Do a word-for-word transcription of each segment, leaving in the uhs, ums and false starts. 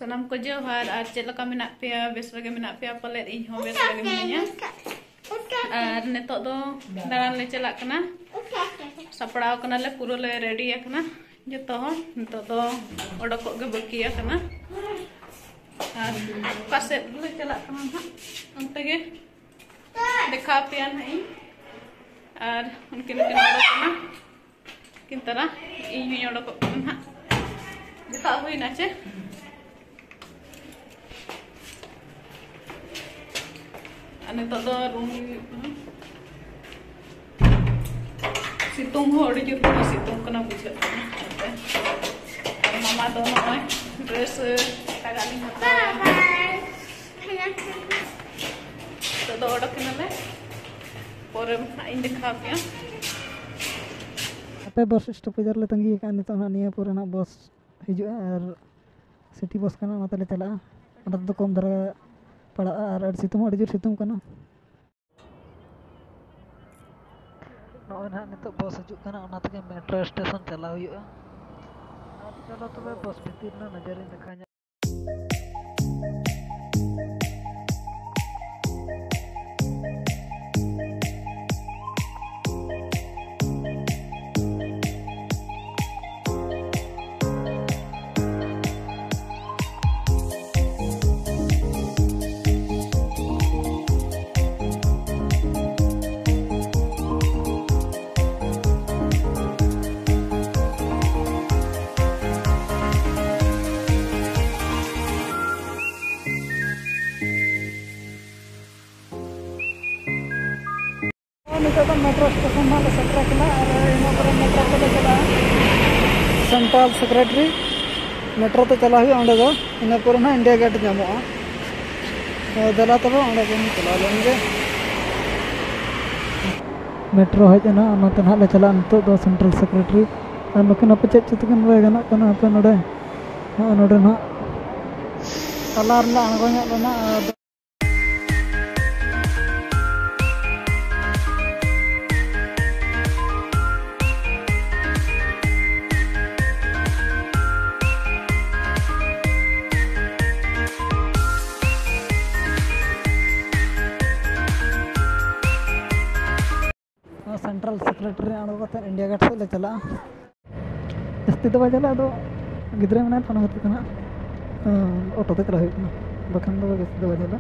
ᱥᱟᱱᱟᱢ ᱠᱚ ᱡᱚᱦᱟᱨ᱾ ᱟᱨ ᱪᱮᱫ ᱞᱮᱠᱟ ᱢᱮᱱᱟᱜ ᱯᱮᱭᱟ? ᱵᱮᱥ ᱵᱟᱜᱮ ᱢᱮᱱᱟᱜ ᱯᱮᱭᱟ ᱯᱟᱞᱮᱫ? ᱤᱧ ᱦᱚᱸ ᱵᱮᱥ ᱵᱟᱜᱮ ᱢᱤᱱᱟᱹᱧᱟ᱾ ᱟᱨ ᱱᱤᱛᱚᱜ ᱫᱚ ᱫᱟᱬᱟᱱ ᱞᱮ ᱪᱟᱞᱟᱜ ᱠᱟᱱᱟ᱾ ᱥᱟᱯᱲᱟᱣ ᱠᱟᱱᱟᱞᱮ, ᱯᱩᱨᱟᱹ ᱞᱮ ᱨᱮᱰᱤ ᱟᱠᱟᱱᱟ ᱡᱚᱛᱚ ᱦᱚᱲ᱾ ᱱᱤᱛᱚᱜ ᱫᱚ ᱚᱰᱚᱠᱚᱜ ᱜᱮ ᱵᱟᱹᱠᱤ ᱟᱠᱟᱱᱟ᱾ ᱟᱨ ᱚᱠᱟ ᱥᱮᱫ ᱞᱮ ᱪᱟᱞᱟᱜ ᱠᱟᱱᱟ ᱱᱟᱦᱟᱜ, ᱚᱱᱛᱮ ᱜᱮ ᱫᱮᱠᱷᱟᱣ ᱯᱮᱭᱟ ᱱᱟᱦᱟᱜ ᱤᱧ᱾ ᱟᱨ ᱩᱱᱠᱤᱱ ᱫᱚᱠᱤᱱ ᱚᱰᱚᱠ ᱠᱟᱱᱟ᱾ ᱠᱤᱱ ᱛᱟᱨᱟ, ᱤᱧ ᱦᱚᱸᱧ ᱚᱰᱚᱠᱚᱜ ᱠᱟᱱᱟ ᱱᱟᱦᱟᱜ᱾ ᱡᱚᱛᱚᱣᱟᱜ ᱦᱩᱭᱱᱟ ᱪᱮ? ᱟᱨ ᱱᱤᱛᱚᱜ ᱫᱚ ᱨᱩᱢ ᱦᱩᱭᱩᱜ ᱠᱟᱱᱟ᱾ ᱥᱤᱛᱩᱝ ᱦᱚᱸ ᱟᱹᱰᱤ ᱡᱳᱨ ᱜᱮ ᱥᱤᱛᱩᱝ ᱠᱟᱱᱟ, ᱵᱩᱡᱷᱟᱹᱜ ᱠᱟᱱᱟ᱾ ᱟᱨ ᱢᱟᱢᱟ ᱫᱚ ᱱᱚᱜᱼᱚᱭ ᱰᱨᱮᱥ ᱮᱴᱟᱜᱟᱜ ᱞᱤᱧ ᱦᱟᱛᱟᱣᱟ᱾ ᱱᱤᱛᱚᱜ ᱫᱚ ᱚᱰᱚᱠ ᱮᱱᱟᱞᱮ, ᱯᱚᱨᱮ ᱱᱟᱦᱟᱜ ᱤᱧ ᱫᱮᱠᱷᱟᱣ ᱯᱮᱭᱟ᱾ ᱟᱯᱮ ᱵᱟᱥ ᱥᱴᱚᱯᱮᱡᱽ ᱨᱮᱞᱮ ᱛᱟᱺᱜᱤ ᱟᱠᱟᱫᱼᱟ᱾ ᱱᱤᱛᱚᱜ ᱱᱟᱦᱟᱜ ᱱᱤᱭᱟᱹ ᱯᱚᱨᱮ ᱱᱟᱦᱟᱜ ᱵᱟᱥ ᱦᱤᱡᱩᱜᱼᱟ ᱟᱨ ᱥᱤᱴᱤ ᱵᱟᱥ ᱠᱟᱱᱟ, ᱚᱱᱟ ᱛᱮᱞᱮ ᱪᱟᱞᱟᱜᱼᱟ᱾ ᱚᱸᱰᱮ ᱫᱚ ᱠᱚᱢ ᱫᱷᱟᱨᱟ ᱯᱟᱲᱟᱜᱼᱟ ᱟᱨ ᱟᱹᱰᱤ ᱥᱤᱛᱩᱝ ᱦᱚᱸ ᱟᱹᱰᱤ ᱡᱳᱨ ᱥᱤᱛᱩᱝ ᱠᱟᱱᱟ᱾ ᱱᱚᱜᱼᱚᱭ ᱱᱟᱦᱟᱜ ᱱᱤᱛᱚᱜ ᱵᱟᱥ ᱦᱤᱡᱩᱜ ᱠᱟᱱᱟ, ᱚᱱᱟ ᱛᱮᱜᱮ ᱢᱮᱴᱨᱳ ᱥᱴᱮᱥᱚᱱ ᱪᱟᱞᱟᱣ ᱦᱩᱭᱩᱜᱼᱟ᱾ ᱟᱨ ᱪᱚᱞᱚ ᱛᱚᱵᱮ ᱵᱟᱥ ᱵᱷᱤᱛᱤᱨ ᱨᱮᱱᱟᱜ ᱱᱟᱡᱟᱨᱤᱧ ᱫᱮᱠᱷᱟᱣ ᱧᱚᱜ᱾ ᱱᱤᱛᱚᱜ ᱫᱚ ᱢᱮᱴᱨᱳ ᱥᱴᱮᱥᱚᱱ ᱱᱟᱜ ᱞᱮ ᱥᱮᱴᱮᱨ ᱠᱟᱱᱟ ᱟᱨ ᱤᱱᱟᱹ ᱯᱚᱨᱮ ᱢᱮᱴᱨᱳ ᱛᱮᱞᱮ ᱪᱟᱞᱟᱜᱼᱟ ᱥᱮᱱᱴᱨᱟᱞ ᱥᱮᱠᱨᱮᱴᱟᱨᱤ᱾ ᱢᱮᱴᱨᱳ ᱛᱮ ᱪᱟᱞᱟᱜ ᱦᱩᱭᱩᱜᱼᱟ ᱚᱸᱰᱮ ᱫᱚ, ᱤᱱᱟᱹ ᱯᱚᱨᱮ ᱱᱟᱜ ᱤᱱᱰᱤᱭᱟ ᱜᱮᱴ ᱧᱟᱢᱚᱜᱼᱟ᱾ ᱛᱚ ᱫᱮᱞᱟ ᱛᱚᱵᱮ ᱚᱸᱰᱮ ᱵᱚᱱ ᱪᱟᱞᱟᱣ ᱞᱮᱱ ᱜᱮ᱾ ᱢᱮᱴᱨᱳ ᱦᱮᱡ ᱮᱱᱟ, ᱚᱱᱟᱛᱮ ᱱᱟᱜ ᱞᱮ ᱪᱟᱞᱟᱜᱼᱟ ᱱᱤᱛᱚᱜ ᱫᱚ ᱥᱮᱱᱴᱨᱟᱞ ᱥᱮᱠᱨᱮᱴᱟᱨᱤ᱾ ᱟᱨ ᱱᱩᱠᱤᱱ ᱦᱟᱯᱮ ᱪᱮᱫ ᱪᱚ ᱛᱟᱹᱠᱤᱱ ᱵᱟᱲᱟᱭ ᱜᱟᱱᱚᱜ ᱠᱟᱱᱟ ᱦᱟᱯᱮ ᱱᱚᱰᱮ᱾ ᱱᱚᱜᱼᱚᱭ ᱱᱚᱰᱮ ᱱᱟᱜ ᱛᱟᱞᱟ ᱨᱮᱞᱮ ᱟᱬᱜᱚ ᱧᱚᱜ ᱞᱮᱱᱟ᱾ ᱟᱨ ᱥᱮᱠᱨᱮᱴᱟᱨᱤ ᱟᱬᱜᱚ ᱠᱟᱛᱮ ᱤᱱᱰᱤᱭᱟ ᱜᱮᱴ ᱥᱮᱫ ᱞᱮ ᱪᱟᱞᱟᱜᱼᱟ᱾ ᱡᱟᱹᱥᱛᱤ ᱫᱚ ᱵᱟᱭ ᱪᱟᱞᱟᱜᱼᱟ, ᱟᱫᱚ ᱜᱤᱫᱽᱨᱟᱹ ᱢᱮᱱᱟᱭ ᱛᱚ, ᱚᱱᱟ ᱠᱷᱟᱹᱛᱤᱨ ᱛᱮ ᱱᱟᱦᱟᱜ, ᱦᱮᱸ, ᱚᱴᱳ ᱛᱮ ᱪᱟᱞᱟᱜ ᱦᱩᱭᱩᱜ ᱠᱟᱱᱟ, ᱵᱟᱠᱷᱟᱱ ᱫᱚ ᱡᱟᱹᱥᱛᱤ ᱫᱚ ᱵᱟᱭ ᱪᱟᱞᱟᱜᱼᱟ᱾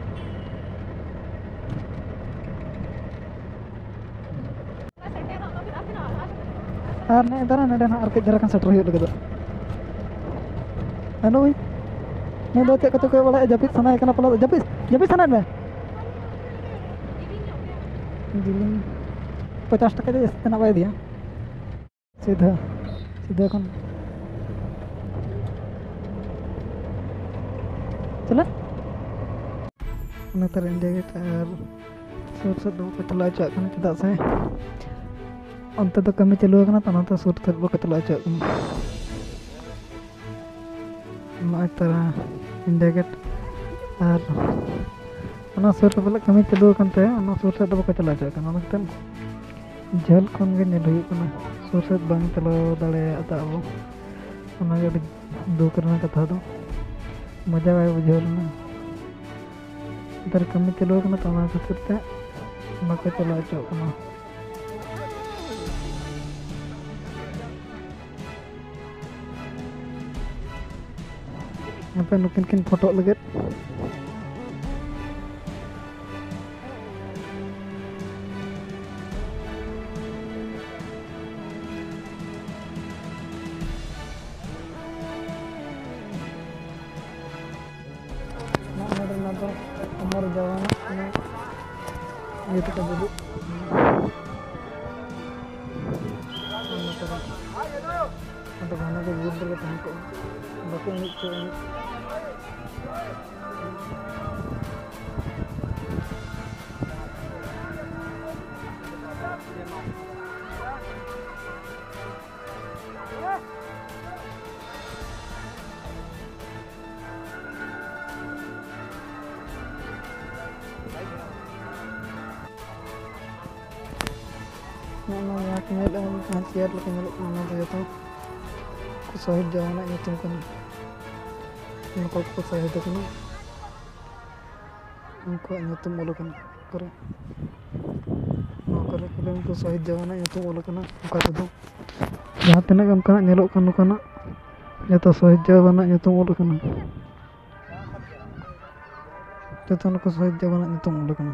ᱟᱨ ᱱᱮᱜᱼᱮ ᱫᱟᱨᱟ ᱱᱚᱰᱮ ᱱᱟᱦᱟᱜ ᱟᱨ ᱠᱟᱹᱡ ᱫᱷᱟᱨᱟ ᱠᱷᱟᱱ ᱥᱮᱴᱮᱨ ᱦᱩᱭᱩᱜ ᱞᱟᱹᱜᱤᱫᱚᱜ᱾ ᱦᱮᱞᱳ, ᱱᱩᱭ ᱫᱚ ᱪᱮᱫ ᱠᱚᱪᱚ ᱠᱚ ᱵᱟᱲᱟᱭᱟ, ᱡᱟᱹᱯᱤᱫ ᱥᱟᱱᱟᱭᱮ ᱠᱟᱱᱟ ᱯᱟᱞᱮ, ᱡᱟᱹᱯᱤᱫ, ᱡᱟᱹᱯᱤᱫ ᱥᱟᱱᱟᱭᱮᱫ ᱢᱮ? ᱡᱤᱞᱤᱧ ᱯᱚᱪᱟᱥ ᱴᱟᱠᱟ ᱡᱟᱹᱥᱛᱤ ᱛᱮᱱᱟᱜ ᱵᱟᱭ ᱤᱫᱤᱭᱟ᱾ ᱥᱤᱫᱷᱟᱹ, ᱥᱤᱫᱷᱟᱹ ᱠᱷᱚᱱ ᱪᱟᱞᱟᱜ᱾ ᱚᱱᱟ ᱛᱟᱨᱟ ᱤᱱᱰᱤᱭᱟ ᱜᱮᱴ ᱟᱨ ᱥᱩᱨ ᱥᱮᱫ ᱫᱚ ᱵᱟᱠᱚ ᱪᱟᱞᱟᱣ ᱦᱚᱪᱚᱣᱟᱜ ᱠᱟᱱᱟ, ᱪᱮᱫᱟᱜ ᱥᱮ ᱚᱱᱛᱮ ᱫᱚ ᱠᱟᱹᱢᱤ ᱪᱟᱹᱞᱩ ᱟᱠᱟᱱᱟ, ᱛᱚ ᱚᱱᱟᱛᱮ ᱥᱩᱨ ᱥᱮᱫ ᱵᱟᱠᱚ ᱪᱟᱞᱟᱣ ᱦᱚᱪᱚᱣᱟᱜ ᱠᱟᱱᱟ᱾ ᱱᱚᱜᱼᱚᱭ ᱛᱟᱨᱟ ᱤᱱᱰᱤᱭᱟ ᱜᱮᱴ ᱟᱨ ᱚᱱᱟ ᱥᱩᱨ ᱨᱮ ᱵᱚᱞᱮ ᱠᱟᱹᱢᱤ ᱪᱟᱹᱞᱩ ᱟᱠᱟᱱ ᱛᱮ ᱚᱱᱟ ᱥᱩᱨ ᱥᱮᱫ ᱫᱚ ᱵᱟᱠᱚ ᱪᱟᱞᱟᱣ ᱦᱚᱪᱚᱣᱟᱜ ᱠᱟᱱᱟ᱾ ᱚᱱᱟ ᱠᱷᱟᱹᱛᱤᱨ ᱡᱷᱟᱹᱞ ᱠᱷᱚᱱ ᱜᱮ ᱧᱮᱞ ᱦᱩᱭᱩᱜ ᱠᱟᱱᱟ, ᱥᱩᱨ ᱥᱮᱫ ᱵᱟᱝ ᱪᱟᱞᱟᱣ ᱫᱟᱲᱮᱭᱟᱜ ᱟᱵᱚ᱾ ᱚᱱᱟᱜᱮ ᱟᱹᱰᱤ ᱫᱩᱠ ᱨᱮᱱᱟᱜ ᱠᱟᱛᱷᱟ ᱫᱚ, ᱢᱚᱡᱟ ᱵᱟᱭ ᱵᱩᱡᱷᱟᱹᱣ ᱞᱮᱱᱟ᱾ ᱱᱮᱛᱟᱨ ᱠᱟᱹᱢᱤ ᱪᱟᱹᱞᱩ ᱟᱠᱟᱱᱟ ᱛᱚ, ᱚᱱᱟ ᱠᱷᱟᱹᱛᱤᱨ ᱛᱮ ᱵᱟᱠᱚ ᱪᱟᱞᱟᱣ ᱦᱚᱪᱚᱣᱟᱜ ᱠᱟᱱᱟ᱾ ᱦᱟᱯᱮ ᱱᱩᱠᱤᱱ ᱠᱤᱱ ᱯᱷᱳᱴᱳᱜ ᱞᱟᱹᱜᱤᱫ᱾ ᱱᱚᱜᱼᱚ ᱱᱚᱰᱮᱱᱟᱜ ᱫᱚ ᱚᱢᱚᱨ ᱡᱟᱣᱟᱱ ᱠᱟᱱᱟ᱾ ᱤᱭᱟᱹ ᱛᱮᱠᱚ ᱫᱩᱲᱩᱵ᱾ ᱟᱫᱚ ᱜᱷᱟᱱᱮ ᱜᱮ ᱵᱩᱨ ᱨᱮᱜᱮ ᱛᱟᱦᱮᱸ ᱠᱚᱜᱼᱟ, ᱵᱟᱠᱚ ᱮᱱᱮᱡ ᱦᱚᱪᱚ ᱮᱱᱮᱡ᱾ ᱱᱚᱜᱼᱚ ᱱᱚᱣᱟ ᱡᱟᱦᱟᱸ ᱠᱚ ᱧᱮᱞᱮᱫᱼᱟ, ᱡᱟᱦᱟᱸ ᱪᱮᱭᱟᱨ ᱞᱮᱠᱟ ᱧᱮᱞᱚᱜ ᱠᱟᱱᱟ, ᱚᱱᱟ ᱫᱚ ᱡᱚᱛᱚ ᱩᱱᱠᱩ ᱥᱚᱦᱤᱫ ᱡᱟᱣᱟᱱᱟᱜ ᱧᱩᱛᱩᱢ ᱠᱟᱱᱟ᱾ ᱱᱩᱠᱩ ᱠᱚ ᱥᱚᱦᱤᱫ ᱟᱠᱟᱱᱟ, ᱩᱱᱠᱩᱣᱟᱜ ᱧᱩᱛᱩᱢ ᱚᱞ ᱟᱠᱟᱱᱟ ᱠᱚᱨᱮ᱾ ᱱᱚᱣᱟ ᱠᱚᱨᱮ ᱠᱚᱨᱮ ᱩᱱᱠᱩ ᱥᱚᱦᱤᱫ ᱡᱟᱣᱟᱱᱟᱜ ᱧᱩᱛᱩᱢ ᱚᱞ ᱟᱠᱟᱱᱟ ᱚᱱᱠᱟ ᱛᱮᱫᱚ᱾ ᱡᱟᱦᱟᱸ ᱛᱤᱱᱟᱹᱜ ᱜᱮ ᱚᱱᱠᱟᱱᱟᱜ ᱧᱮᱞᱚᱜ ᱠᱟᱱ ᱱᱚᱝᱠᱟᱱᱟᱜ, ᱡᱚᱛᱚ ᱥᱚᱦᱤᱫ ᱡᱟᱣᱟᱱᱟᱜ ᱧᱩᱛᱩᱢ ᱚᱞ ᱟᱠᱟᱱᱟ᱾ ᱡᱚᱛᱚ ᱱᱩᱠᱩ ᱥᱚᱦᱤᱫ ᱡᱟᱣᱟᱱᱟᱜ ᱧᱩᱛᱩᱢ ᱚᱞ ᱟᱠᱟᱱᱟ᱾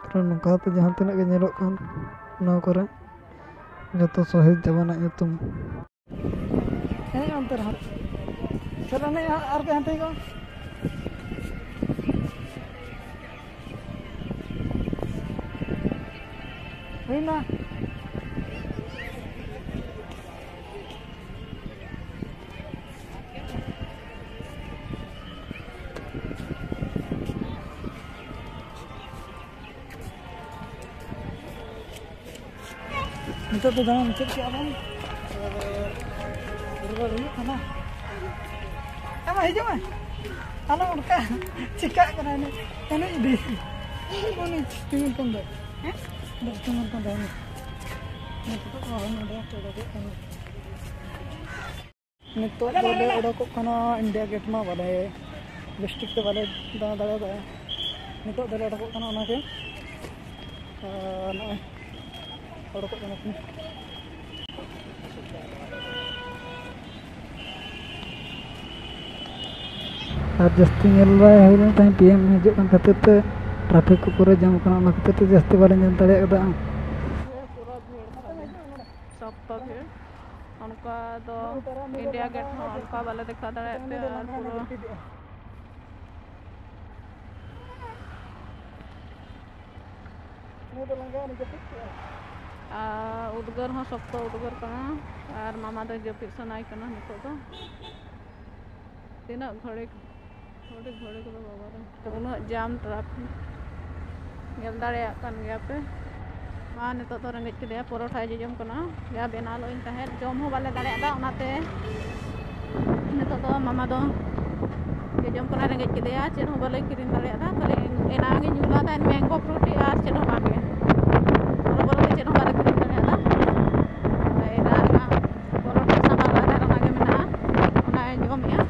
ᱛᱟᱦᱞᱮ ᱱᱚᱝᱠᱟᱛᱮ ᱡᱟᱦᱟᱸ ᱛᱤᱱᱟᱹᱜ ᱜᱮ ᱧᱮᱞᱚᱜ ᱠᱟᱱ ᱱᱚᱣᱟ ᱠᱚᱨᱮ, ᱡᱚᱛᱚ ᱥᱚᱦᱤᱫ ᱡᱟᱣᱟᱱᱟᱜ ᱧᱩᱛᱩᱢ᱾ ᱮᱱᱮᱡ ᱚᱱᱛᱮ ᱨᱮᱦᱚᱸ᱾ ᱪᱚᱞᱚ ᱮᱱᱮᱡ ᱟᱨ ᱠᱚ ᱦᱟᱱᱛᱮ ᱠᱚ᱾ ᱦᱩᱭᱱᱟ᱾ ᱱᱤᱛᱚᱜ ᱫᱚ ᱫᱟᱬᱟ ᱢᱩᱪᱟᱹᱫ ᱠᱮᱜᱼᱟ ᱵᱚᱱ᱾ ᱨᱩᱣᱟᱹᱲ ᱦᱩᱭᱩᱜ ᱠᱟᱱᱟ᱾ ᱟᱢ ᱦᱤᱡᱩᱜ ᱢᱮ᱾ ᱟᱞᱚᱢ ᱚᱱᱠᱟ ᱪᱤᱠᱟᱹᱜ ᱠᱟᱱᱟ ᱩᱱᱤ᱾ ᱩᱱᱤ ᱤᱫᱤ᱾ ᱩᱱᱤ ᱛᱤᱸᱜᱩᱱ ᱠᱟᱱ ᱫᱚ᱾ ᱦᱮᱸ? ᱛᱤᱸᱜᱩᱱ ᱠᱟᱱ ᱫᱚ ᱩᱱᱤ᱾ ᱱᱤᱛᱚᱜ ᱫᱚ ᱵᱟᱵᱚᱱ ᱱᱚᱰᱮ ᱦᱚᱪᱚ ᱫᱟᱲᱮᱭᱟᱜ ᱠᱟᱱᱟ᱾ ᱱᱤᱛᱚᱜ ᱫᱚᱞᱮ ᱚᱰᱚᱠᱚᱜ ᱠᱟᱱᱟ ᱤᱱᱰᱤᱭᱟ ᱜᱮᱴ ᱢᱟ ᱵᱟᱞᱮ ᱵᱮᱥᱴᱷᱤᱠ ᱛᱮ ᱵᱟᱞᱮ ᱫᱟᱬᱟ ᱫᱟᱲᱮᱭᱟᱫᱟ᱾ ᱱᱤᱛᱚᱜ ᱫᱚᱞᱮ ᱚᱰᱚᱠᱚᱜ ᱠᱟᱱᱟ ᱚᱱᱟᱜᱮ᱾ ᱟᱨ ᱱᱚᱜᱼᱚᱭ ᱚᱰᱚᱠᱚᱜ ᱠᱟᱱᱟ ᱠᱚ᱾ ᱟᱨ ᱡᱟᱹᱥᱛᱤ ᱧᱮᱞ ᱵᱟᱭ ᱦᱩᱭ ᱞᱮᱱ ᱛᱟᱦᱮᱸᱫ, ᱯᱤ ᱮᱢ ᱦᱤᱡᱩᱜ ᱠᱟᱱ ᱠᱷᱟᱹᱛᱤᱨ ᱛᱮ ᱴᱨᱟᱯᱷᱤᱠ ᱠᱚ ᱯᱩᱨᱟᱹ ᱡᱟᱢ ᱠᱟᱱᱟ, ᱚᱱᱟ ᱠᱷᱟᱹᱛᱤᱨ ᱛᱮ ᱡᱟᱹᱥᱛᱤ ᱵᱟᱞᱮ ᱧᱮᱞ ᱫᱟᱲᱮ ᱠᱟᱫᱟ᱾ ᱥᱚᱠᱛᱚ ᱵᱷᱤᱲ, ᱚᱱᱠᱟ ᱫᱚ ᱤᱱᱰᱤᱭᱟ ᱜᱮᱴ ᱦᱚᱸ ᱚᱱᱠᱟ ᱵᱟᱞᱮ ᱫᱮᱠᱷᱟᱣ ᱫᱟᱲᱮᱭᱟᱜ ᱛᱮ ᱟᱨ ᱯᱩᱨᱟᱹ ᱩᱱᱤ ᱫᱚ ᱞᱟᱸᱜᱟ ᱮᱱᱮ ᱡᱟᱹᱯᱤᱫ ᱠᱮᱜᱼᱟ᱾ ᱟᱨ ᱩᱫᱽᱜᱟᱹᱨ ᱦᱚᱸ ᱥᱚᱠᱛᱚ ᱩᱫᱽᱜᱟᱹᱨ ᱠᱟᱱᱟ᱾ ᱟᱨ ᱢᱟᱢᱟ ᱫᱚ ᱡᱟᱹᱯᱤᱫ ᱥᱟᱱᱟᱭ ᱠᱟᱱᱟ ᱱᱤᱛᱚᱜ ᱫᱚ᱾ ᱛᱤᱱᱟᱹᱜ ᱜᱷᱟᱹᱲᱤ, ᱜᱷᱟᱹᱲᱤ, ᱜᱷᱟᱹᱲᱤ ᱠᱚᱫᱚ ᱵᱟᱵᱟ ᱨᱮ᱾ ᱩᱱᱟᱹᱜ ᱡᱟᱢ ᱴᱨᱟᱯᱷᱤᱠ ᱧᱮᱞ ᱫᱟᱲᱮᱭᱟᱜ ᱠᱟᱱ ᱜᱮᱭᱟ ᱯᱮ᱾ ᱢᱟ ᱱᱤᱛᱚᱜ ᱫᱚ ᱨᱮᱸᱜᱮᱡ ᱠᱮᱫᱮᱭᱟ, ᱯᱚᱨᱚᱴᱷᱟᱭ ᱡᱚᱡᱚᱢ ᱠᱟᱱᱟ᱾ ᱡᱟ ᱵᱮᱱᱟᱣ ᱞᱟᱜ ᱤᱧ ᱛᱟᱦᱮᱸᱫ, ᱡᱚᱢ ᱦᱚᱸ ᱵᱟᱞᱮ ᱫᱟᱲᱮᱭᱟᱫᱟ, ᱚᱱᱟᱛᱮ ᱱᱤᱛᱚᱜ ᱫᱚ ᱢᱟᱢᱟ ᱫᱚ ᱡᱚᱡᱚᱢ ᱠᱟᱱᱟ, ᱨᱮᱸᱜᱮᱡ ᱠᱮᱫᱮᱭᱟ, ᱪᱮᱫ ᱦᱚᱸ ᱵᱟᱞᱮ ᱠᱤᱨᱤᱧ ᱫᱟᱲᱮᱭᱟᱫᱟ᱾ ᱠᱷᱟᱹᱞᱤ ᱮᱱᱟᱝ ᱤᱧ ᱧᱩ ᱞᱮᱫ ᱛᱟᱦᱮᱸᱫ ᱢᱮᱝᱜᱳ ᱯᱷᱨᱩᱴᱤ ᱟᱨ ᱪᱮᱫ ᱦᱚᱸ ᱵᱟᱝ ᱜᱮ᱾ ᱦᱚᱨᱚᱵᱚᱨᱚ ᱛᱮ ᱪᱮᱫ ᱦᱚᱸ ᱵᱟᱞᱮ ᱠᱤᱨᱤᱧ ᱫᱟᱲᱮᱭᱟᱫᱟ᱾ ᱮᱱᱟᱝ ᱯᱚᱨᱚᱴᱷᱟ ᱥᱟᱢᱵᱟᱨ ᱟᱫᱷᱟᱨ ᱚᱱᱟ ᱜᱮ ᱢᱮᱱᱟᱜᱼᱟ, ᱚᱱᱟᱧ ᱡᱚᱢᱮᱜᱼᱟ᱾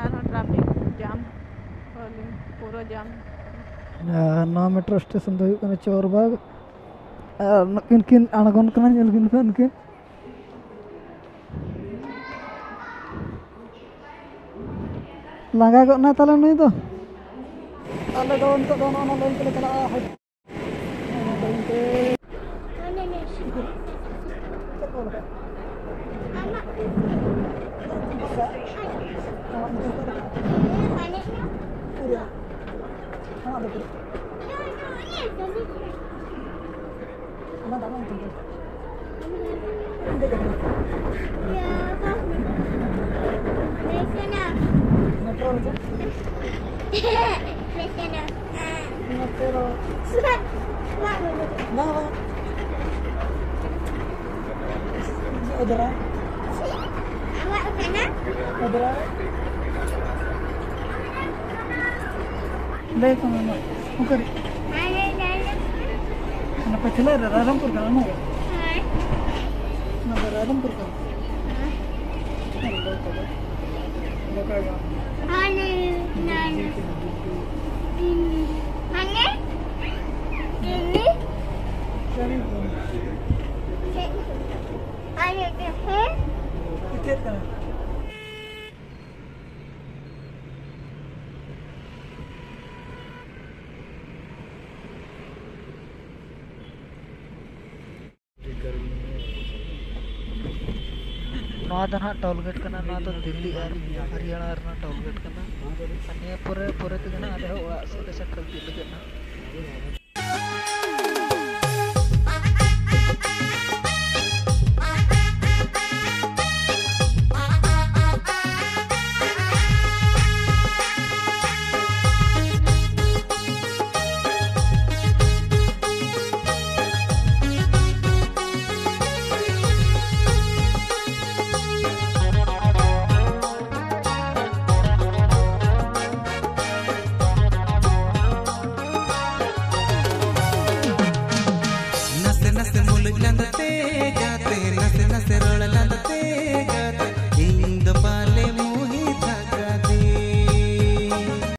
ᱟᱨᱦᱚᱸ ᱴᱨᱟᱯᱷᱤᱠ ᱡᱟᱢ ᱦᱚᱞᱤᱧ ᱟᱨ ᱱᱚᱣᱟ ᱢᱮᱴᱨᱳ ᱥᱴᱮᱥᱚᱱ ᱫᱚ ᱦᱩᱭᱩᱜ ᱠᱟᱱᱟ ᱪᱳᱨᱵᱟᱜᱽ᱾ ᱟᱨ ᱱᱩᱠᱤᱱ ᱠᱤᱱ ᱟᱬᱜᱚᱱ ᱠᱟᱱᱟ, ᱧᱮᱞ ᱠᱤᱱ ᱯᱮ ᱩᱱᱠᱤᱱ᱾ ᱞᱟᱸᱜᱟ ᱜᱚᱫ ᱱᱟᱭ ᱛᱟᱦᱞᱮ ᱱᱩᱭ ᱫᱚ᱾ ᱟᱞᱮ ᱫᱚ ᱱᱤᱛᱚᱜ ᱫᱚ ᱱᱚᱜᱼᱚ ᱱᱚᱣᱟ ᱞᱟᱭᱤᱱ ᱛᱮᱞᱮ ᱪᱟᱞᱟᱜᱼᱟ᱾ ᱢᱮᱴᱨᱳ ᱨᱮ ᱪᱮᱫ? ᱱᱚᱛᱮ ᱫᱚ ᱵᱟᱝ, ᱵᱟᱝ᱾ ᱚᱫᱽᱨᱟ᱾ ᱚᱫᱽᱨᱟ᱾ ᱞᱟᱹᱭ ᱠᱚᱢᱮ ᱢᱟ, ᱚᱠᱟᱨᱮ? ᱚᱱᱟ ᱯᱟᱹᱪᱷᱞᱟᱹ ᱨᱮ ᱨᱟᱭᱨᱚᱝᱯᱩᱨ ᱠᱟᱱᱟ, ᱚᱱᱟ ᱜᱮ? ᱚᱱᱟ ᱫᱚ ᱨᱟᱭᱨᱚᱝᱯᱩᱨ ᱠᱟᱱᱟ᱾ ᱦᱟᱱᱮ, ᱱᱟᱱᱟ᱾ ᱦᱟᱱᱮ, ᱤᱞᱤ᱾ ᱦᱟᱱᱮ, ᱦᱮᱸ᱾ ᱪᱮᱫ ᱠᱟᱱᱟ? ᱱᱚᱣᱟ ᱫᱚ ᱱᱟᱦᱟᱜ ᱴᱳᱞ ᱜᱮᱴ ᱠᱟᱱᱟ᱾ ᱱᱚᱣᱟ ᱫᱚ ᱫᱤᱞᱞᱤ ᱟᱨ ᱦᱚᱨᱤᱭᱟᱱᱟ ᱨᱮᱱᱟᱜ ᱴᱳᱞ ᱜᱮᱴ ᱠᱟᱱᱟ᱾ ᱟᱨ ᱱᱤᱭᱟᱹ ᱯᱚᱨᱮ, ᱯᱚᱨᱮ ᱛᱮᱜᱮ ᱱᱟᱦᱟᱜ ᱟᱞᱮ ᱦᱚᱸ ᱚᱲᱟᱜ ᱥᱮᱫ ᱞᱮ ᱥᱮᱴᱮᱨ ᱤᱫᱤᱜ ᱞᱟᱹᱜᱤᱫ ᱱᱟᱦᱟᱜ᱾ ᱱᱟᱥᱮ ᱱᱟᱥᱮ ᱢᱩᱞᱩᱡ ᱞᱟᱸᱫᱟ ᱛᱮ ᱜᱟᱛᱮ, ᱱᱟᱥᱮ ᱱᱟᱥᱮ ᱨᱚᱲ ᱞᱟᱸᱫᱟ